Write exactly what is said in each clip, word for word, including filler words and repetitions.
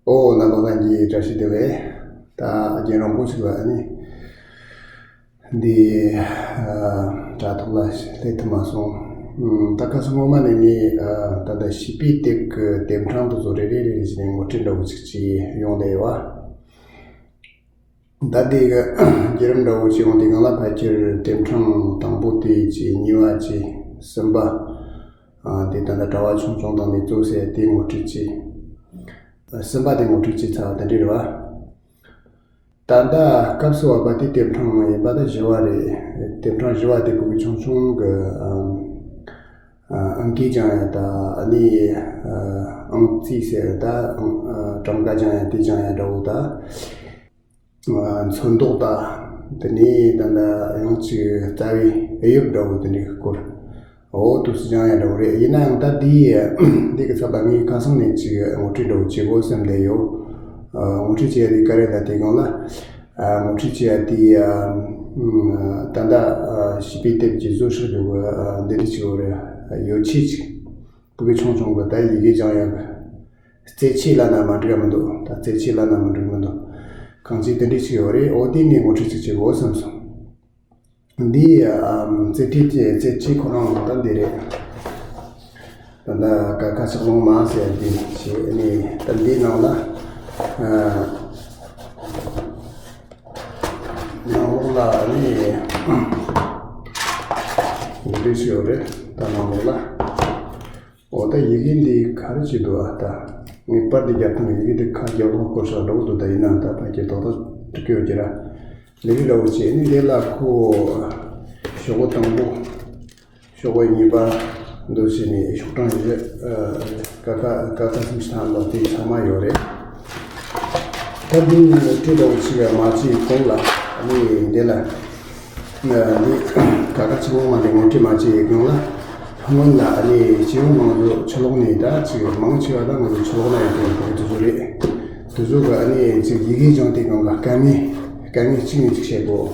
ཨོ། རྣམ་པ་ལྷན་རྒྱས་བཀྲ་ཤིས་བདེ་ལེགས། ད་རྒན་རིན་པོ་ཆེ་ལ་ཨ་ནི་འདི་ཨ་དྲ་ཐོག་ལ་སླེབས་ཐུབ་མ་སོང་། ཨུམ། ད་ཁ་སང་སྔོན་མ་ནས་ངས་ཨ་ད་ལྟ་བྱིས་པའི་དེབ་ཀྱི་དེབ་ཕྲེང་དེ་ཚོ་རེ་རེ་རེ་རེ་བྱས་ནས་ངོ་སྤྲོད་འདྲ་བོ་ཅིག་བྱས་ཡོང་བསྡད་ཡོད་པ། ད་འདི་གི་བརྒྱུད་རིམ་འདྲ་བོ་བྱས་ཡོང་དུས་སྒང་ལ། ཕལ་ཆེར་དེབ་ཕྲེང་དང་པོ་དེ་བྱས། གཉིས་པ་བྱས། གསུམ་པ། ཨ་དེ་ད་ལྟ་དྲ་བ་ཆུང་ཆུང་དང་ནས་གཙོ་བྱས་དེ་ངོ་སྤྲོད་བྱས། ཨ་གསུམ་པ་དེ་ངོ་སྤྲོད་བྱས་ཚར་བ་དེ་འདྲ་རེད་པ། ད་ལྟ་སྐབས་སུ་བབས་པ་དེ་དེབ་ཕྲེང་ཡིན་པ་ད་བཞི་པ་རེད། དེབ་ཕྲེང་བཞི་པ་དེ་ཕྲུ་གུ་ཆུང་ཆུང་གི་ཨམ་ཨ་ཨང་ཀི་སྦྱང་ཡ་ད། ཨ་ནི་ཨ་ཨང་རྩིས་ཟེར་ད། ཨང་ཨ་གྲངས་ཀ་སྦྱང་ཡ་དེ་སྦྱང་ཡ་འདྲ་བོ་ད། ཨ་ཚོན་མདོག་ད། དེ་ནས་ད་ལྟ་ཡང་ཅིག་རྩ་བའི་དབྱིབས་འདྲ་བོ་དེ་འདྲའི་སྐོར། འོ་དུས་སུ་སྦྱང་ཡ་འདྲ་བོ་རེད། ཡིན་ན་ཡང་ད་འདི་འདི་གི་ཚབ་ལ་ངས་ཁ་སང་ནས་ཅིག་ངོ་སྤྲོད་འདྲ་བོ་བྱེད་དགོས་བསམ་བསྡད་ཡོད། ཨ་ངོ་སྤྲོད་བྱེད་ཡ་དེ་ག་རེ་ལབ་དུས་སྒང་ལ། ཨ་ངོ་སྤྲོད་བྱེད་ཡ་དེ་ཨ་ད་ལྟ་ཨ་བྱིས་པའི་དེབ་ཀྱི་བཟོ་ཤག་རྒྱུ་གི་ཨ་འདི་འདྲ་ཅིག་ཡོད་རེད། ཡོ་ཆས་ཅིག་ཕྲུ་གུ་ཆུང་ཆུང་གི་ད་ཡི་གེ་སྦྱང་ཡ་གི་རྩེད་ཆས་ལབ་ན་མ་འགྲིག་ག་མི་འདུག་ད་རྩེད་ཆས་ལབ་ན་མ་འགྲིག་མི་འདུག་གང་ཅི་དེ་འདྲ་ཅིག་ཡོད་རེད། འོ་དེ་ངས་ངོ་སྤྲོད་ཅིག་བྱེད་དགོས་བསམ་སོང་། འདི་ཨམ་རྩེད་ཆས་ཀྱི་རྩེད་ཆས་ཁོ་རང་ད་འདི་རེད། ད་ལྟ་ཀ་ཁ་ཕྱག་ལོང་མ་ཟེར་འདི་བྱས་ནས་ད་འདིའི་ནང་ལ་ཨ་ནང་ལོགས་ལ་ཨ་ནི་འདི་འདྲ་ཞིག་ཡོད་རེད། ད་ནང་ལོགས་ལ། འོ་ད་ཡི་གེ་འདི་ག་རེ་བྱེད་འདུག་ཨ། ད་ངས་པར་འདི་རྒྱབ་སྟངས། ཡི་གེ་འདི་ཁ་རྒྱབ་ལོགས་སྐོར་ཞིག་འདྲ་བོ་འདུག་ད་ཡིན་ནའང་ད་ཕལ་ཆེར་ཏག་ཏག་འགྲིག་གི་ཡོད་ཀྱི་ར། ལས་རིགས་འདྲ་བོ་བྱས་ནས་འདི་ལ་ཁོ་ཤོག་གུ་དང་པོ། ཤོག་གུ་གཉིས་པ་འདུག་བྱས་ནས་ཤོག་གྲངས་བཞི། ཨ་ཀ་ཁ་ཀ་ཁ་གསུམ་བཞི་ཐམ་པ་དེ་ཚང་མ་ཡོད་རེད། ད་འདི་ནི་ངོ་སྤྲོད་འདྲ་བོ་ཞིག་མ་བྱས་གོང་ལ་ཨ་ནི་འདི་ལ་ཨ་འདི་ཀ་ཁ་ཆེན་མོ་མ་དེ་ངོ་སྤྲོད་མ་བྱས་གོང་ལ། སྔོན་ལ་ཨ་ནི་སྤྱི་ཡོངས་ང་ཚོ་ཕྱི་ལོགས་ནས་ད་ཅིག་མང་ཆེ་བ་ད་ང་ཚོ་ཕྱི་ལོགས་ན་ཡོད་པའི་དེ་ཚོ་རེད། དེ་ཚོ་གི་ཨ་ནི་ཅིག་ཡི་གེ་སྦྱང་དུས་སྒང་ལ་དཀའ་ངལ་དཀའ་ངལ་གཅིག་ནས་གཅིག་བཤད་དགོས།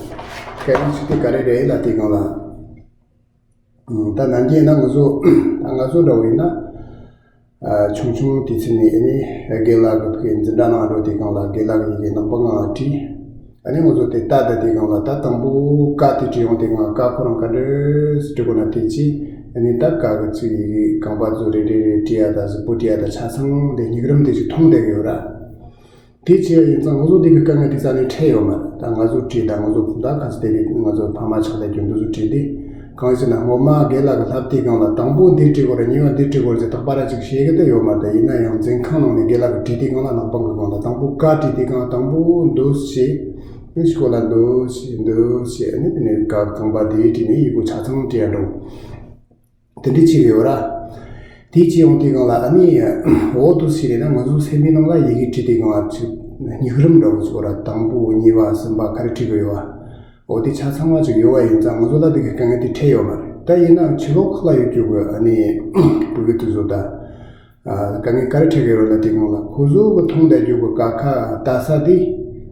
དཀའ་ངལ་གཅིག་དེ་ག་རེ་རེད་ལབ་དུས་སྒང་ལ། ད་ནམ་རྒྱུན་ན་ང་ཚོ་ད་ང་ཚོ་འདྲ་བོ་ཡིན་ན། ཨ་ཆུང་ཆུང་དུས་ཚོད་ནས་ཨ་ནི་རྒན་ལགས་ཀྱི་ཕ་གི་འཛིན་གྲྭ་ནང་འགྲོ་དུས་སྒང་ལ་རྒན་ལགས་ཀྱི་ཡི་གེ་ནག་པང་ནང་ལ་བྲིས། ཨ་ནི་ང་ཚོ་དེ་ལྟ་ད་དུས་སྒང་ལ་ད་དང་པོ་ཀ་དེ་བྲིས་ཡོང་དུས་སྒང་ལ་ཀ་ཁོ་རང་ག་འདྲས་བྲིས་དགོས་ན་དེ་ཅི། ཨ་ནི་ད་ཀ་གི་ཚིག་ཡི་གེ་རྐང་པ་ཚོ་རེ་རེ་རེ་བྲིས་ཡ་ད་གཟུགས་པོ་བྲིས་ཡ་ད་ཆ་ཚང་དེ་སྙིང་རུམ་དེ་ཅིག་མཐོང་བསྡད་ཀྱི་ཡོད་ར། དེ་བྱས་ཡིན་ཙང་ང་ཚོ་འདི་གི་དཀའ་ངལ་དེ་རྩ་ནས་འཕྲད་ཡོད་མ་རེད། ད་ང་ཚོ་བྲིས་ད་ང་ཚོ་ད་ག་ཚོད་དེ་རེད། ང་ཚོ་ཕ་མ་ཆགས་བསྡད་རྒྱུ་འདི་ཚོ་བྲིས་ཏེ། གང་ཡིན་ཟེར་ན་སྔོན་མ་རྒན་ལགས་ཀྱི་ལྷབ་དུས་སྒང་ལ་དང་པོ་འདི་བྲིས་དགོས་རེད། གཉིས་པ་འདི་བྲིས་དགོས་རེད་ཟེར་རྟག་པར་ཅིག་བཤད་གི་དེ་ཡོད་མ་རེད། ད་ཡིན་ན་ཡང་འཛིན་ཁང་ནང་ནས་རྒན་ལགས་ཀྱིས་བྲིས་དུས་སྒང་ལ་ནག་པང་གི་སྒང་ལ་དང་པོ་ཀ་བྲིས་དུས་སྒང་དང་པོ་འདུག་བྱས། ཨ་ནི་ཤོག་ལ་འདུག་བྱས་འདུག་བྱས། ཨ་ནི་དེ་ནས་ཀ་རྐང་པ་དེ་བྲིས་ནས་ཡི་གུ་ཆ་ཚང་བྲིས་ཡ་འགྲོ། དེ་འདྲ་བྱེད་ཀྱི་ཡོད་ར། དེ་བྱེད་ཡོང་དུས་སྒང་ལ་ཨ་ནི་འོ་དུ་ཞིག་རེད་ན་ང་ཚོ་སེམས་པའི་ནང་ལ་ཡི་གེ་བྲིས་དུས་སྒང་ལ་ཅིག་སྙིང་རུམ་འདྲ་བོ་ཅིག་ཡོད་ར། དང་པོ་གཉིས་པ་གསུམ་པ་ག་རེ་བྲིས་དགོས་ཡོད་བ། འོ་དེ་ཆ་ཚང་བ་ཅིག་ཡོད་བ་ཡིན་ཙང་ང་ཚོ་ལ་དེ་གི་དཀའ་ངལ་དེ་འཕྲད་ཡོད་མ་རེད། ད་ཡིན་ནའང་ཕྱི་ལོགས་ཁག་ལ་ཡོད་རྒྱུ་གི་ཨ་ནི་བུ་གི་དུས་ཚོད་ད། ཨ་དཀའ་ངལ་ག་རེ་འཕྲད་ཀྱི་ཡོད་ལབ་དུས་སྒང་ལ་ཁོ་ཚོ་གི་མཐོང་བསྡད་རྒྱུ་གི་ཀ་ཁ་ལྟ་ས་དེ་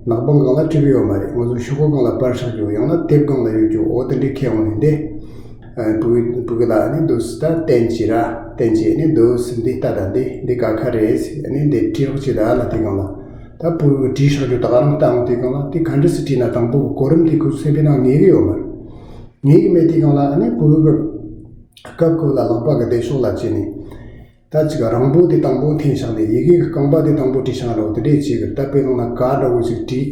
ནག་པང་སྒང་ལ་བྲིས་ཀྱི་ཡོད་མ་རེད། ང་ཚོ་ཤོག་གུ་སྒང་ལ་པར་བཞག་རྒྱུ་ཡང་ན་དེབ་སྒང་ལ་ཡོད་རྒྱུ་འོ་དེ་འདྲའི་ཁྱེར་ཡོང་ནས་འདི། ཨ་བུ་བུ་གི་ལ་ནི་འདུག་སེ་ད་བསྟན་བྱས་ར། བསྟན་བྱས་ནི་འདུག་སེ་འདི་ལྟ་ད་འདི་འདི་ཀ་ཁ་རེད་ཟེར་ནི་འདི་བྲིས་རོགས་བྱེད་ད་ལབ་དུས་སྒང་ལ། ད་བུ་གི་བྲིས་བཞག་རྒྱུ་ད་ག་རང་ལྟ་འོང་དུས་སྒང་ལ་དེ་ག་འདྲ་སེ་བྲིས་ན་དང་པོ་གི་གོ་རིམ་དེ་ཁོ་ཚོ་སེམས་པའི་ནང་ངེས་གི་ཡོད་མ་རེད། ངེས་གི་མེད་དུས་སྒང་ལ་ཨ་ནི་བུ་གི་སྐབས་ཁོ་ལ་ལག་པ་གི་བདེ་ཤོག་ལ་བྱས་ནས། ད་ཅིག་རིང་པོ་དེ་དང་པོ་འཐེན་བཞག་ནས་ཡི་གེ་གི་རྐང་པ་དེ་དང་པོ་བྲིས་བཞག་རོགས་དེ་འདྲས་བྱེད་གི། ད་དཔེ་བླངས་ན་ཀ་འདྲ་བོ་ཞིག་བྲིས།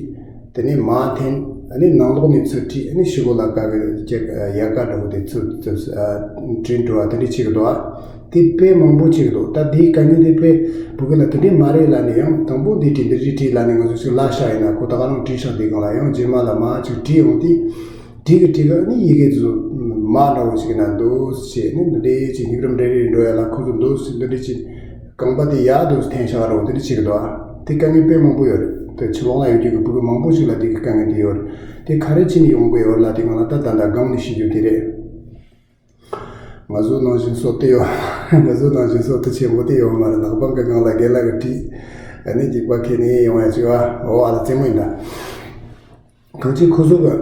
དེ་ནས་མར་འཐེན། ཨ་ནི་ནང་ལོགས་ནས་ཚུར་བྲིས། ཨ་ནི་ཕྱི་སྒོ་ལ་ཀ་གི་ཅིག་ཡལ་ག་འདྲ་བོ་དེ་ཚུར་ཚུར་ཨ་བྲིས་འགྲོ་བ་དེ་འདྲས་བྱེད་གི་འདུག་ཨ། དེ་དཔེ་མང་པོ་བྱེད་གི་འདུག་ད་དེའི་དཀའ་ངལ་དེ་དཔེ་བུ་གུ་ལ་དེ་འདྲས་མ་རེད་ལབ་ནས་ཡང་དང་པོ་འདི་བྲིས་འདི་བྲིས་བྲིས་ལབ་ནས་ང་ཚོ་ཅིག་ལབ་བཞག་ཡིན་ན་ཁོ་ད་ག་རང་བྲིས་བཞག་དུས་སྒང་ལ་ཡང་རྗེས་མ་ལ་མར་ཅིག་བྲིས་ཡོང་དུས། བྲིས་གི་བྲིས་གི་ནི་ཡི་གེ་ཚོ་མར་འདྲ་བོ་ཞིག་ན་འདུག་སེ་བྱས་ནི་འདི་འདྲའི་ཅིག་སྙིང་རུམ་རེ་རེ་འགྲོ་ཡ་ལ་ཁོ་ཚོ་འདུག་སེ་འདི་འདྲའི་ཅིག་རྐང་པ་དེ་ཡར་འདུག་སེ་འཐེན་བཞག་རོགས་འདི་འདྲ་བྱེད་གི་འདུག་ཨ། དེ་དཀའ་ངལ་དཔེ་མང་པོ་ཡོད་རེད། དེ་ཕྱི་ལོགས་ལ་ཡོད་རྒྱུ་གི་བུ་གུ་མང་པོ་ཞིག་ལ་དེ་གི་དཀའ་ངལ་དེ་ཡོད་རེད། དེ་ག་རེ་བྱས་ནས་ཡོང་གི་ཡོད་རེད་ལབ་དུས་སྒང་ལ་ད་ད་ལྟ་སྒང་ནས་བཤད་རྒྱུ་དེ་རེད། ང་ཚོ་ནང་བཞིན་སོ་དེ་ཡོད། ང་ཚོ་ནང་བཞིན་སོ་དེ་ཆེན་པོ་དེ་ཡོད་མ་རེད། ནག་པང་གི་སྒང་ལ་རྒན་ལགས་ཀྱིས་བྲིས། ཨ་ནི་འཇིགས་པ་ཁྱེར་ནས་ཡོང་ཡ་བྱས་པ་འོ་ཨ་ལ་རྩེད་མོ་ཡིན་ད། གང་ཅི་ཁོ་ཚོ་གི་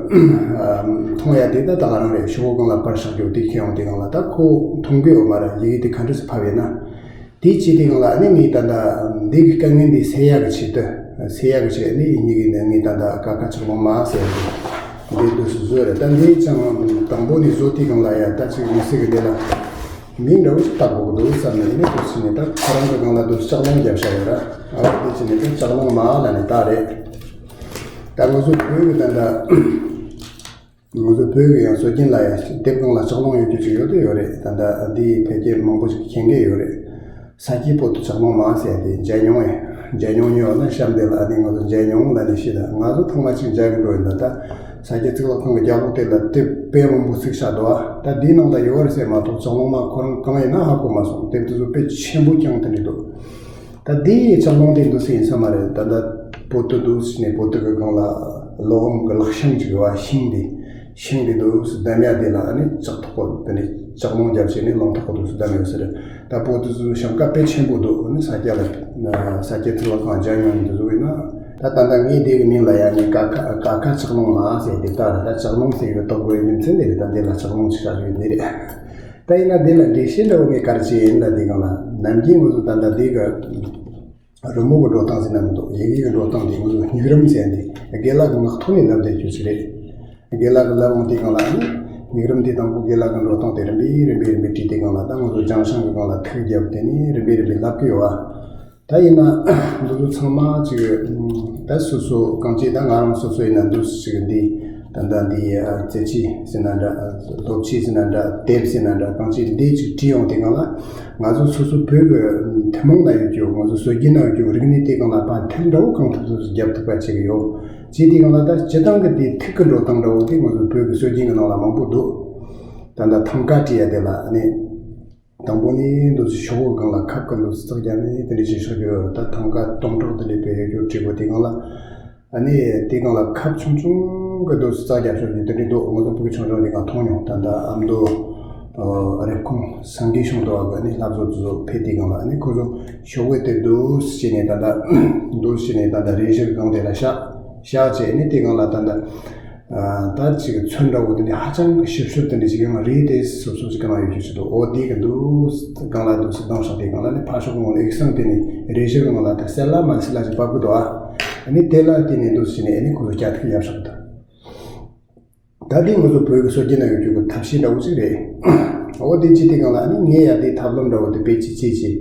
མཐོང་ཡ་དེ་ད་ད་ག་རང་རེད། ཤོག་གུ་སྒང་ལ་པར་བཞག་རྒྱུ་དེ་ཁྱེར་ཡོང་དུས་སྒང་ལ་ད་ཁོ་མཐོང་གི་ཡོད་མ་རེད། ཡི་གེ་དེ་ག་འདྲ་སེ་ཕབ་ཡིན་ན། དེ་བྱས་དུས་སྒང་ལ་ཨ་ནི་ངས་ད་ལྟ་འདི་གི་དཀའ་ངལ་འདི་སེལ་ཡག་གི་ཆེད་དུ། སེལ་ཡག་གི་ཆེད་ནི་ཡིན་གཉིས་ཀྱི་ནི་ངས་ད་ལྟ་ཀ་ཁ་ཆག་ལོང་མ་ཟེར་ཡག་གི་འདི་འདུག་སེ་བཟོས་རེད། ད་འདི་ཅང་དང་པོ་ནས་བཟོ་དུས་སྒང་ལ་ཡ་ད་ཅིག་མི་སེར་གི་འདི་ལ་མིང་འདྲ་བོ་ཞིག་བཏགས་དགོས་ཀྱི་འདུག་བསམ་ནས་ནི་འདུག་སེ་ནས་ད་ཁོ་རང་གི་སྒང་ལ་འདུག་སེ་ལྕགས་ལོང་བརྒྱབ་བཞག་ཡོད་ར། ཨ་བ་འདི་བྱས་ནས་ད་ལྕགས་ལོང་མ་ལབ་ནས་ད་རེད། ད་ང་ཚོ་བོད་ཀྱི་ད་ལྟ་ང་ཚོ་བོད་ཀྱི་ཡང་སྲོལ་རྒྱུན་ལ་ཡང་དེབ་སྒང་ལ་ལྕགས་ལོང་ཡོད་རྒྱུ་ཅིག་ཡོད་དེ་ཡོད་རེད། ད་ལྟ་འདི་ཕལ་སྐད་མང་པོ་ཞིག་མཁྱེན་གྱི་ཡོད་རེད། ས་སྐྱའི་པོ་ཏི་ལྕགས་ལོང་མ་ཟེར་ཏེ་མཇལ་མྱོང་ཡང་མཇལ་མྱོང་ཡོད་ན་གཤམ་དེ་ལ་ཨ་ནི་ང་ཚོ་མཇལ་མྱོང་ལབ་ནས་ཤེས། ད་ང་ཚོ་ཐོག་མ་ཅིག་མཇལ་གི་འགྲོ་ཡིན་ད། ད་ས་སྐྱ་གཙུག་ལག་ཁང་གི་རྒྱབ་ལོགས་དེ་ལ་དེབ་དཔེ་མང་པོ་བརྩིགས་བཞག་འདུག་ཨ་ད་འདིའི་ནང་ལ་ཡོད་རེད་ཟེར་མ་གཏོགས་ལྕགས་ལོང་མ་ཁོ་རང་གང་ཡིན་ན་ཧ་གོ་མ་སོང་། དེབ་དེ་ཚོ་དཔེ་ཆེན་པོ་རྐྱང་དེ་འདྲ་འདུག་ད་དེ་ཡི་ལྕགས་ལོང་དེ་འདུག་སེ་ཡིན་ས་མ་རེད། ད་ལྟ་པོ་ཏི་འདུག་སེ་ནས་པོ་ཏི་གི་སྒང་ལ་ལོ་འམ་གི་ལག་ཤིང་ཅིག་ཡོད་པ། ཤིང་དེ་ཤིང་དེ་འདུག་སེ་བསྡམ་ཡ་དེ་ལ་ཨ་ནི་ལྕགས་ཐོག་པོ་དེ་ནས་ལྕགས་ལོང་བརྒྱབ་བྱས་ནས་ལོང་ཐོག་པོ་འདུག་སེ་བསྡམ་ཡོད་ས་རེད། ད་པོ་ཏི་ཚོའི་ཤིང་ཀ་དཔེ་ཆེན་པོ་འདུག་ཨ་ནི་ས་སྐྱ་ལ་ས་སྐྱ་གཙུག་ལག་ཁང་མཇལ་མྱོང་འདུག་ཟེར་བས་ན། ད་ད་ལྟ་ངས་དེ་གི་མིང་ལ་ཡ་ནི་ཀ་ཁ་ཀ་ཁ་ལྕགས་ལོང་མ་ཟེར་དེ་ལྟར་ད་ལྕགས་ལོང་ཟེར་བའི་རྟགས་བོད་ཡིག་མཚན་དེ་རེད། ད་འདི་ལ་ལྕགས་ལོང་ཅིག་བཞག་ཡོད་ནི་རེད། ད་ཡིན་ན་འདི་ལ་འགྲེལ་བཤད་འདྲ་བོ་ངས་ག་རེ་བྱས་ཡིན་ལ་དེ་སྒང་ལ་ནམ་རྒྱུན་ང་ཚོ་ད་ལྟ་འདི་གི་རི་མོ་གི་འགྲོ་སྟངས་ཟེར་ན་མི་འདུག་ཡི་གེ་གི་འགྲོ་སྟངས་དེ་ང་ཚོ་སྨྱུག་རིམ་ཟེར་ནས་དགེ་ལགས་ཀྱི་ངག་ཐོག་ནས་ལབ་བསྡད་རྒྱུ་ཞིག་རེད། དགེ་ལགས་ཀྱི་ལབ་འོང་དེ་སྒང་ལ་ཨ་ནི་སྨྱུག་རིམ་དེ་དང་པོ་དགེ་ལགས་ཀྱི་འགྲོ་སྟངས་དེ་རིམ་པས་རིམ་པས་རིམ་པས་བྲིས་དེ་སྒང་ལ་ད་ང་ཚོ་རྒྱང་ཤང་གི་སྒང་ལ་ཐིག་བརྒྱབ་དེ་ནས་རིམ་པས་རིམ་པས་ལབ་ཀྱི་ཡོད་པ། ད་ཡིན་ན་འདི་ཚོ་ཚང་མ་ཅིག་ད་སོ་སོ་གང་ཅི་ད་ང་རང་སོ་སོ་ཡིན་ན་འདུག་ཅིག་འདི་ད་ལྟ་འདི་རྩེད་ཆས་ཟེར་ན་འདྲ། སློབ་ཆས་ཟེར་ན་འདྲ། དེབ་ཟེར་ན་འདྲ། གང་ཅི་འདི་ཅིག་བྲིས་ཡོང་དེ་སྒང་ལ་ང་ཚོ་སོ་སོ་བོད་ཀྱི་ཐུན་མོང་ན་ཡོད་རྒྱུ་ང་ཚོ་སྲོལ་རྒྱུན་ན་ཡོད་རྒྱུ་རིག་གནས་དེ་སྒང་ལ་ཕར་འཐེན་འདྲ་བོ་གང་ཐུབ་ཐུབ་ཅིག་རྒྱབ་ཐུབ་པ་བྱེད་ཀྱི་ཡོད། བྱས་དེ་སྒང་ལ་ད་སྤྱིར་བཏང་གི་དེ་ཐིག་གི་འགྲོ་སྟངས་འདྲ་བོ་དེ་ང་ཚོ་བོད་ཀྱི་སྲོལ་རྒྱུན་གྱི་ནང་ལ་མང་པོ་འདུག་ད་ལྟ་ཐང་ཀ་བྲིས་ཡ་དེ་ལ་ཨ་ནི། དང་པོ་ནི་འདུག་སེ་ཤོག་བུ་སྒང་ལ་ཁབ་ཀྱི་འདུག་སེ་རྩེག་བརྒྱབ་ནས་དེ་འདྲ་ཞིག་ཤོག་རྒྱུ་ཡོད་རེད། ད་ཐང་ཀ་སྟོང་ཕྲག་དེ་འདྲ་བེད་སྤྱོད་བྲིས་པོ་དེ་སྒང་ལ། ཨ་ནི་དེ་སྒང་ལ་ཁབ་ཆུང་ཆུང་གི་འདུག་སེ་རྩེག་བརྒྱབ་ཤོག་རྒྱུ་དེ་འདྲ་འདུག་ང་ཚོ་ཕྲུ་གུ་ཆུང་ཆུང་དེ་སྒང་མཐོང་མྱོང་། ད་ལྟ་ཨ་མདོ་རེབ་གོང་སངས་རྒྱས་གཞུང་དུ་བ་གི་ནི་ལྷ་བཟོ་དེ་ཚོ་ཕེབས་དེ་སྒང་ལ་ཨ་ནི་ཁོ་ཚོ་ཤོག་བུ་དེ་འདུག་སེ་བྱས་ནས་ད་ལྟ་འདུག་སེ་བྱས་ནས་ད་ལྟ་རས་གཞིའི་སྒང་དེ་ལ་བཞག་བཞག་བྱས་ནས་དེ་སྒང་ལ་ད་ལྟ། ད་ཅིག་ཚོན་འདྲ་བོ་དེ་འདྲ་ཧ་ཅང་གི་ཞིབ་ཞིབ་དེ་འདྲ་ཅིག་ཡང་རེད་དེ་སོབ་སོབ་ཅིག་ག་ན་ཡོད་རྒྱུ་ཞིག་འདུག་འོ་དེ་གི་འདུག་སྒང་ལ་འདུག་སེ་ལྡང་ཤག་དེ་སྒང་ལ་ནི་ཕ་ཤོག་ངོ་ལ་ཨེག་སང་དེ་ནི་རེ་ཞིག་ངོ་ལ་ད་གསལ་ལ་མ་གསལ་ལ་ཅིག་བབས་གི་འདུག་ཨ་ནི་དེ་ལ་དེ་ནི་འདུག་སེ་ནི་ཨ་ནི་ཁོ་ཚོ་སྐྱ་ཐིག་ཡབ་ཤག་འདུག་ད་དེ་ང་ཚོ་བོད་ཀྱི་སྲོལ་རྒྱུན་ན་ཡོད་རྒྱུ་གི་ཐབས་ཤེས་འདྲ་བོ་ཅིག་རེད། འོ་དེ་ཅི་དེ་སྒང་ལ་ཨ་ནི་ངས་ཡ་དེ་ཐབས་ལམ་འདྲ་བོ་དེ་དཔེ་ཅིག་བྱས་ཅིག་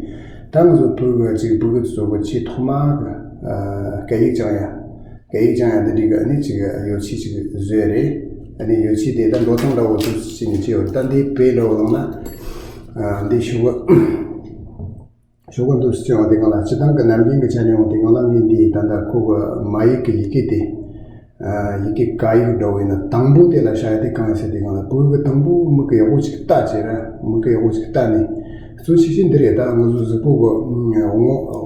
ད་ང་ཚོ་བོད་ཀྱི་ཅིག་བོད་ཀྱི་ཚོ་གི་ཆེས་ཐོག་མ་གི་སྐད་ཡིག་སྦྱང་ཡ། སྐད་ཡིག་སྦྱང་ཡ་འདི་འདྲའི་གི་ཨ་ནི་ཅིག་ཡོ་ཆས་ཅིག་བཟོས་རེད། ཨ་ནི་ཡོ་ཆས་དེ་ད་འགྲོ་སྟངས་འདྲ་བོ་འདུག་སེ་ནས་ཅིག་ཡོད་རེད། ད་འདི་དཔེ་འདྲ་བོ་བླངས་ན། འདི་ཤོག་གུ་ཤོག་གུ་འདུག་སེ་བྱས་པ་དེ་སྒང་ལ་སྤྱིར་བཏང་གི་ནམ་རྒྱུན་གྱི་ཆ་ནས་འོང་དེ་སྒང་ལ་ངས་འདི་ད་ལྟ་ཁོ་གི་མ་ཡིག་གི་ཡི་གེ་དེ། ཡི་གེ་ཀ་ཡིག་འདྲ་བོ་ཡིན་ན་དང་པོ་དེ་ལ་བཞག་ཡ་དེ་གང་ཡིན་ཟེར་དེ་སྒང་ལ་བོད་ཀྱི་དང་པོ་མིག་གིས་ཡག་པོ་ཅིག་ལྟ་བྱས་ར། མིག་གིས་ཡག་པོ་ཅིག་ལྟ་ནས། གཙོ་ཆེ་ཤོས་འདི་རེད། ད་ང་ཚོ་གཟུགས་པོ་གི་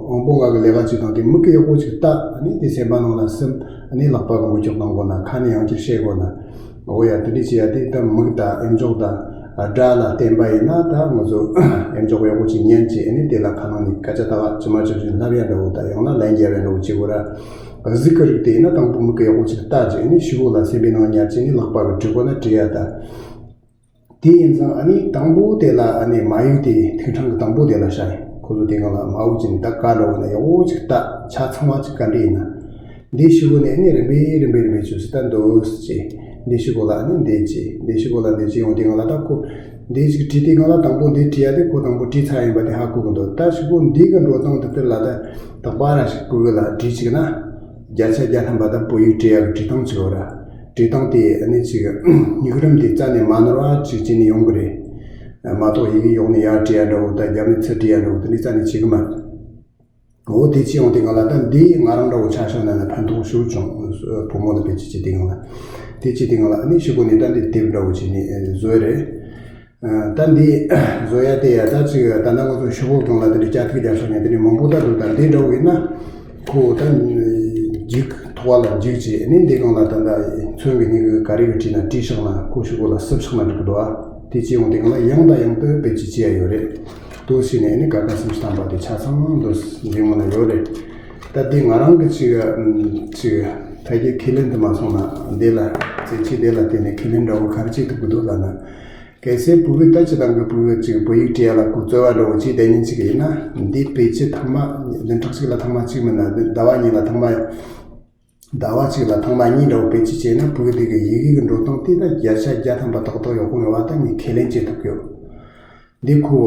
དབང་པོ་ལྔ་གི་ལས་ཀ་བྱེད་སྟངས་དེ་མིག་གིས་ཡག་པོ་ཅིག་ལྟ། ཨ་ནི་དེ་སེམས་པ་ནང་ལ་སིམ། ཨ་ནི་ལག་པ་གི་འགུལ་སྐྱོད་གཏོང་དགོས་ན། ཁ་ནས་ཡང་བསྐྱར་བཤད་དགོས་ན། འོ་ཡ་དེ་འདྲ་བྱེད་ཡ་དེ་ད་མིག་དང་ཨེ་མཆོག་དང་སྒྲ་ལ་བརྟེན་པ་ཡིན་ན་ད་ང་ཚོ་ཨེ་མཆོག་ཡག་པོ་ཅིག་ཉན་བྱས། ཨ་ནི་དེ་ལ་ཁ་ནང་ནས་སྐད་ཆ་ད་ག་ཇི་མ་ཇི་བཞིན་ལབ་ཡ་འདྲ་བོ་དང་ཡང་ན་ལན་རྒྱབ་ཡ་འདྲ་བོ་བྱེད་དགོས་ར། གཟུགས་ཀྱི་རིགས་དེ་ཡིན་ན་དང་པོ་མིག་གིས་ཡག་པོ་ཅིག་ལྟ་བྱས། ཨ་ནི་ཤོག་གུ་ལ་སེམས་པའི་ནང་ཉར་བྱས་ནས་ལག་པ་གིས་བྲི་དགོས་ན་བྲི་ཡ་ད། དེ་ཡིན་ཙང་ཨ་ནི་དང་པོ་དེ་ལ་ཨ་ནི་མ་ཡིག་དེ་ཐིག་ཕྲེང་གི་དང་པོ་དེ་ལ་བཞག་ཡིན། ཁོ་ཚོ་དེ་སྒང་ལ་མ་འོ་ཅིག་ནི་ད་ག་འདྲ་བོ་ན་ཡག་པོ་ཅིག་ལྟ། ཆ་ཚང་བ་ཅིག་ག་འདྲ་ཡིན་ན། འདི་ཤོག་གུ་ནས་ཨ་ནི་རིམ་པས་རིམ་པས་རིམ་པས་བྱོས་སེ་ད་འདུག་སེ་བྱས། འདི་ཤོག་གུ་ལ་ཨ་ནི་འདི་བྱས། འདི་ཤོག་གུ་ལ་འདི་བྱས་ཡོང་དེ་སྒང་ལ་ད་ཁོ་འདི་ཅིག་བྲིས་དེ་སྒང་ལ་དང་པོ་འདི་བྲིས་ཡ་དེ་ཁོ་དང་པོ་བྲིས་ཚར་ཡིན་པ་དེ་ཧ་གོ་གི་འདུག་ད་ཤོག་གུ་འདི་གི་འགྲོ་སྟངས་དེ་དེར་ལ་ད་དག་པ་ར་ཞིག་བོད་ཡིག་ལ་བྲིས་བཅུག་ན། བརྒྱ་ཆ་བརྒྱ་ཐམ་པ་ད་བོད་ཡིག་བྲིས་ཡག་གི་བྲིས་སྟངས་ཅིག་ཡོད་ར། བྲིས་སྟངས་དེ་ཨ་ནི་ཅིག་སྨྱུག་རིམ་དེ་རྩ་ནས་མ་ནོར་བ་ཅིག་བྱས་ནས་ཡོང་གི་རེད། མ་གཏོགས་ཡི་གེ་གཡོགས་ནས་ཡར་བྲིས་ཡ་འདྲ་བོ་དང་རྒྱབ་ནས་ཚུར་བྲིས་ཡ་འདྲ་བོ་དེ་འདྲའི་རྩ་ནས་བྱེད་གི་མ་རེད། འོ་དེ་བྱས་ཡོང་དེ་སྒང་ལ་ད་འདི་ང་རང་འདྲ་བོ་ཆ་བཞག་ན་ན་ཕན་ཐོགས་ཤུགས་བྱུང་། བུ་མོ་ལ་དཔེ་ཅིག་བྱེད་དེ་སྒང་ལ། དེ་བྱེད་དེ་སྒང་ལ་ཨ་ནི་ཤོག་གུ་ནས་ད་འདི་དེབ་འདྲ་བོ་བྱས་ནས་བཟོས་རེད། ད་འདི་བཟོ་ཡ་དེ་ཡ་ད་ཅིག་ད་ནང་ང་ཚོ་ཤོག་བུ་སྒང་ལ་དེ་འདྲའི་སྐྱ་ཐིག་རྒྱབ་ཤོག་ཉན་དེ་འདྲའི་མང་པོ་ད་འདུག་ད་འདི་འདྲ་བོ་ཡིན་ན་ཁོ་ད་འཇིག་ཐོག་བ་ལ་འཇིག་བྱས་ནས་འདི་སྒང་ལ་ད་ད་ཚོན་གི་ཉིས་གི་ག་རེ་གི་བྲིས་ན་བྲིས་ཤོག་ན་ཁོ་ཤོག་བུ་ལ་སུབ་ཤོག་ན་འགྲིག་གི་འདུག་ཨ་དེ་བྱས་ཡོང་དེ་སྒང་ལ་ཡང་དང་ཡང་དུ་དཔེ་ཅིག་བྱས་ཡ་ཡོད་རེད། དུ་ཞིག་ནས་ནི་ཀ་ཁ་སུམ་ཅུ་ཐམ་པ་དེ་ཆ་ཚང་དུ་འདི་ངོ་ན་ཡོད་རེད། ད་འདི་ང་རང་གི་ཅིག་ཅིག་ཕལ་སྐད་ཁས་ལེན་དུ་མ་སོང་ན་འདི་ལ་རྩེད་ཆས་འདི་ལ་བརྟེན་ནས་ཁས་ལེན་འདྲ་བོ་ག་རེ་བྱེད་ཐུབ་ཀྱི་འདུག་ལབ་ན། གལ་སྲིད་ཕྲུ་གུ་ད་སྤྱིར་བཏང་གི་ཕྲུ་གུ་གཅིག་བོད་ཡིག་བྲིས་ཡ་ལ་ཁོ་རྩོལ་བ་འགྲོ་གི་ཅིག་དེ་ཉིན་གཅིག་ཡིན་ན། འདི་དཔེ་ཆ་ཐེངས་མ་བདུན་ཕྲག་གཅིག་ལ་ཐེངས་མ་གཅིག་མིན་ན་ཟླ་བ་གཉིས་ལ་ཐེངས་མ། ཟླ་བ་གཅིག་ལ་ཐེངས་མ་གཉིས་འདྲ་བོ་དཔེ་ཆ་བྱས་ན་ཕྲུ་གུ་དེ་གི་ཡི་གེ་གི་འགྲོ་སྟངས་དེ་ད་བརྒྱ་ཆ་བརྒྱ་ཐམ་པ་ཏག་ཏག་ཡག་པོ་ཡོང་བ་ད་ངས་ཁས་ལེན་བྱེད་ཐུབ་ཀྱི་ཡོད། འདི་ཁོ།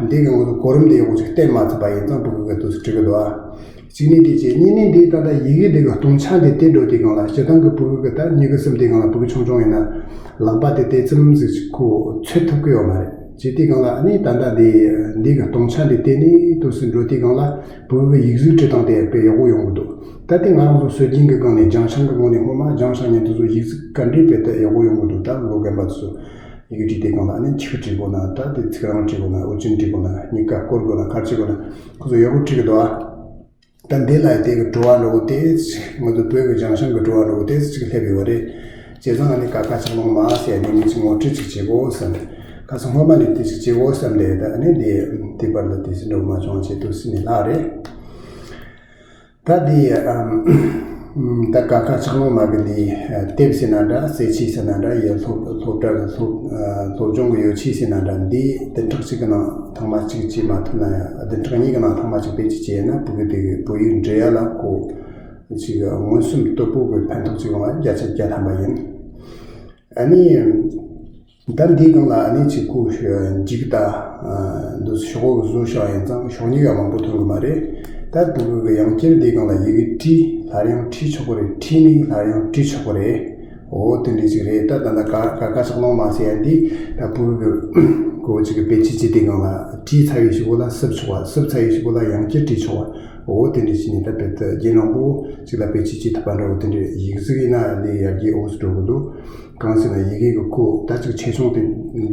འདི་གི་ངོ་གོ་རིམ་དེ་ཡག་པོ་ཅིག་བསྟན་མ་ཐུབ་པ་ཡིན་ཙང་ཕྲུ་གུ་གི་དུས་སུ་འགྲིག་གི་འདུག་ཨ། གཅིག་ནས་དེ་བྱས། གཉིས་ནས་འདི་ད་ལྟ་ཡི་གེ་འདི་གི་སྟོང་ཆ་འདི་དེ་འགྲོ་དུས་སྒང་ལ་སྤྱིར་བཏང་གི་ཕྲུ་གུ་གི་ད་གཉིས་གི་གསུམ་དུས་སྒང་ལ་ཕྲུ་གུ་ཆུང་ཆུང་ཡིན་ན་ལག་པ་དེ་དེ་ཙམ་ཟིག་ཅིག་ཁོ་འཚོལ་ཐུབ་ཀྱི་ཡོད་མ་རེད། བྱས་དུས་སྒང་ལ་ཨ་ནི་ད་ལྟ་འདི་འདི་གི་སྟོང་ཆ་འདི་དེ་ནས་དུས་སུ་འགྲོ་དུས་སྒང་ལ་ཕྲུ་གུ་གི་ཡིག་གཟུགས་འབྲི་སྟངས་དེ་དཔེ་ཡག་པོ་ཡོང་གི་འདུག་ད་དེ་ང་རང་ཚོ་སྲོལ་རྒྱུན་གྱི་སྒང་ནས་སྦྱང་བྱང་གི་སྒང་ནས་སྔོན་མ་སྦྱང་བྱང་ཉན་དུས་ཚོ་ཡིག་གཟུགས་ག་འདྲའི་དཔེ་དེ་ཡག་པོ་ཡོང་གི་འདུག་ད་ལོ་རྒན་པ་ཚོ་ཡི་གེ་བྲིས་དུས་སྒང་ལ་ཨ་ནི་ཆིག་བྲིས་དགོས་ན། ད་དེ་ཚིག་རིང་བྲིས་དགོས་ན། འུར་ཅན་བྲིས་དགོས་ན། གཉིས་ཀ་སྐོར་དགོས་ན། ག་རེ་བྱེད་དགོས་ན། ཁོ་ཚོ་ཡག་པོ་བྲིས་གི་འདུག་ཨ། ད་འདི་ལ་དེ་གི་བྲོ་བ་འདྲ་བོ་དེ་ཅིག་ང་ཚོ་བོད་ཀྱི་སྦྱང་བྱང་གི་བྲོ་བ་འདྲ་བོ་དེ་ཅིག་སླེབས་ཡོད་རེད། བྱས་ཙང་ཨ་ནི་ཀ་ཁ་ཆག་ལོང་མ་ཟེར་ནས་ངས་ཅིག་ངོ་སྤྲོད་ཅིག་བྱེད་དགོས་བསམ་ནས། ཁ་སང་སྔོན་མ་ནས་དེ་ཅིག་བྱེད་དགོས་བསམ་ནས། ད་ཨ་ནི་དེ་དེ་བར་ལ་དེ་ཅིག་འདྲ་བོ་མ་བྱུང་བྱས་དུས་སུ་ནས་ལྷག་རེད། ད་དེ་ཨམ། ད་ཀ་ཁ་ཆག་ལོང་མ་གི་འདི་དེབ་ཟེར་ན་འདྲ། གསལ་ཆས་ཟེར་ན་འདྲ། ཡ་སློབ་སློབ་གྲྭ་གི་སློབ་སློབ་སྦྱོང་གི་ཡོ་ཆས་ཟེར་ན་འདྲ། འདི་བདུན་ཕྲག་གཅིག་གི་ནང་ཐེངས་མ་གཅིག་བྱས་མ་ཐུབ་ན་ཡང་བདུན་ཕྲག་གཉིས་ཀྱི་ནང་ཐེངས་མ་གཅིག་དཔེ་ཅིག་བྱས་ན་ཕྲུ་གུ་དེ་གི་བོད་ཡིག་འབྲི་ཡ་ལ་ཁོ་ཅིག་མངོན་སུམ་དོད་པོ་གི་ཕན་ཐོགས་ཅིག་ཡོང་བ་བརྒྱ་ཆ་བརྒྱ་ཐམ་པ་ཡིན། ཨ་ནི། ད་འདིའི་སྒང་ལ་ཨ་ནི་ཅིག་ཁོ་མཇུག་ད་འདི་ཤོག་བུ་བཟོ་བྱ་ཡིན་ཙང་ཤོག་སྙིགས་ཡང་མང་པོ་ཐོན་གི་མ་རེད། ད་ཕྲུ་གུ་གི་ཡང་བསྐྱར་འདིའི་སྒང་ལ་ཡི་གེ་བྲིས། སླར་ཡང་བྲིས་ཆོག་གི་རེད། བྲིས་ནས་སླར་ཡང་བྲིས་ཆོག་གི་རེད། འོ་དེ་འདྲ་ཅིག་རེད། ད་ད་ལྟ་ཀ་ཀ་ཁ་ཆག་ལོང་མ་ཟེར་ཡ་འདི་ད་ཕྲུ་གུ་གི་གོ་ཅིག་གི་དཔེ་ཆ་ཅིག་དེའི་སྒང་ལ་བྲིས་ཚར་བའི་གཞུག་གུ་ལ་སུབ་ཆོག་པ། སུབ་ཚར་བའི་གཞུག་གུ་ལ་ཡང་བསྐྱར་བྲིས་ཆོག་པ། འོ་དེ་འདྲ་བྱས་ནས་ད་དཔེ་ད་རྒྱུན་རིང་པོ་ཅིག་ལ་དཔེ་ཆ་བྲིས་ཐུབ་པ་འདྲ་བོ་དེ་འདྲ། ཡིག་གཟུགས་ཡིན་ན་ལས་ཡར་རྒྱས་འོ་སུ་འགྲོ་གི་འདུག་གང་ཟེར་ན་ཡི་གེ་གི་ཁོ་ད་ཅིག་ཆེ་ཆུང་དེ་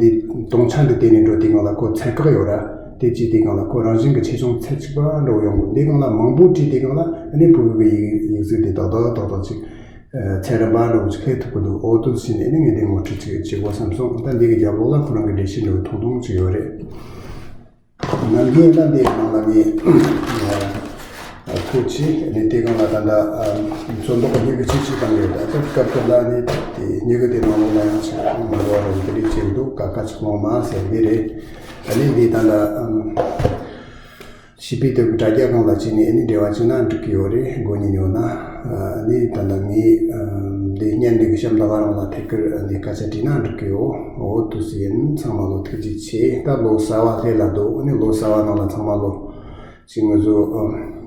འདི་སྟོང་ཆ་འདི་བལྟས་ནས་འགྲོ་དུས་སྒང་ལ་ཁོ་ཚད་བཀག་ཡོད་ར། དེ་བྱས་དུས་སྒང་ལ་ཁོ་རང་བཞིན་གྱི་ཆེ་ཆུང་ཚད་གཅིག་པ་འདྲ་བོ་ཡོང་གི། འདི་སྒང་ལ་མང་པོ་བྲིས་དུས་སྒང་ལ་ཨ་ནི་ཕྲུ་གུ་གི་ཡིག་ཡིག་གཟུགས་དེ་ཏག་ཏག་ཏག་ཏག་ཅིག་ཚད་རན་པ་འདྲ་བོ་ཅིག་སླེབས་ཐུབ་ཀྱི་འདུག་འོ་དེ་བྱས་ནས་ཨ་ནི་ངས་འདི་ངོ་སྤྲོད་ཅིག་བྱེད་དགོས་བསམ་སོང་། ད་འདི་གི་རྒྱབ་ལོགས་ལ་ཁོ་རང་གི་འགྲེལ་བཤད་འདྲ་བོ་ཐུང་ཐུང་ཅིག་ཡོད་རེད། ནམ་རྒྱུན་ད་འདི་ནང་ལ་ངས་ཐུགས་ཆེ་ནས་དེ་སྒང་ལ་ད་ལྟ་ཚོན་མདོག་སྨྱུ་གུ་ཆེ་ཆེ་བཏང་ཡོད། ད་ལྟ་སྐབས་དེ་ལ་ནི་དེ་སྨྱུ་གུ་དེ་ནང་ལོགས་ལ་ཡང་ཆེ་མ་རོ་རོ་འདི་རིགས་ཅིག་འདུག་ཀ་ཁ་ཆག་ལོང་མ་ཟེར་འདི་རེད། ཨ་ནི་འདི་ད་ལྟ་བྱིས་པའི་དེབ་ཀྱི་དྲ་རྒྱ་སྒང་ལ་བྱས་ནས་ཨ་ནི་འབྲེལ་བ་བྱས་ན་འགྲིག་གི་ཡོད་རེད། མགོ་རྙིང་ཡོད་ན། ཨ་ནི་ད་ལྟ་ངས་འདི་བརྙན་འདི་གི་གཤམ་དུ་ང་རང་ལ་ཐད་ཀར་འདི་སྐད་ཆ་དྲིས་ན་འགྲིག་གི་ཡོད། འོ་དུས་སུ་ཡིན། ཚང་མ་ལོ་ཐུགས་རྗེ་ཆེ། ད་ལོ་གསར་བ་སླེབས་ལ་འདུག་ཨ་ནི་ལོ་གསར་བ་ནང་ལ་ཚང་མ་ལོ་ཅིག་ང་ཚོ་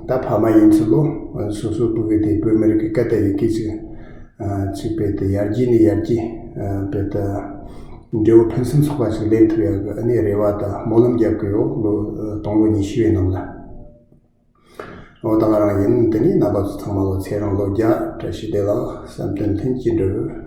ད་ཕ་མ་ཡིན་ཚུལ་ལོ་སོ་སོ་ཕྲུ་གུ་དེ་བོད་མི་རིགས་ཀྱི་སྐད་དང་ཡི་གེ་ཅིག་ཅིག་དཔེ་དེ་ཡར་རྒྱས་ནས་ཡར་རྒྱས་དཔེ་ད་འབྲས་བུ་ཕུན་སུམ་ཚོགས་པ་ཞིག་ལེན་ཐུབ་ཡག་གི་ཨ་ནི་རེ་བ་དང་སྨོན་ལམ་རྒྱག་གི་ཡོད། ལོ་དང་པོ་ཉི་ཤུ་བའི་ནང་ལ། འོ་ད་ག་རང་ཡིན། དེ་ནི་རྣམ་པ་ཚོ་ཚང་མ་ལོ་ཚེ་རིང་ལོ་བརྒྱ། བཀྲ་ཤིས་བདེ་ལེགས། བསམ་དོན་ལྷུན་གྱིས་འགྲུབ།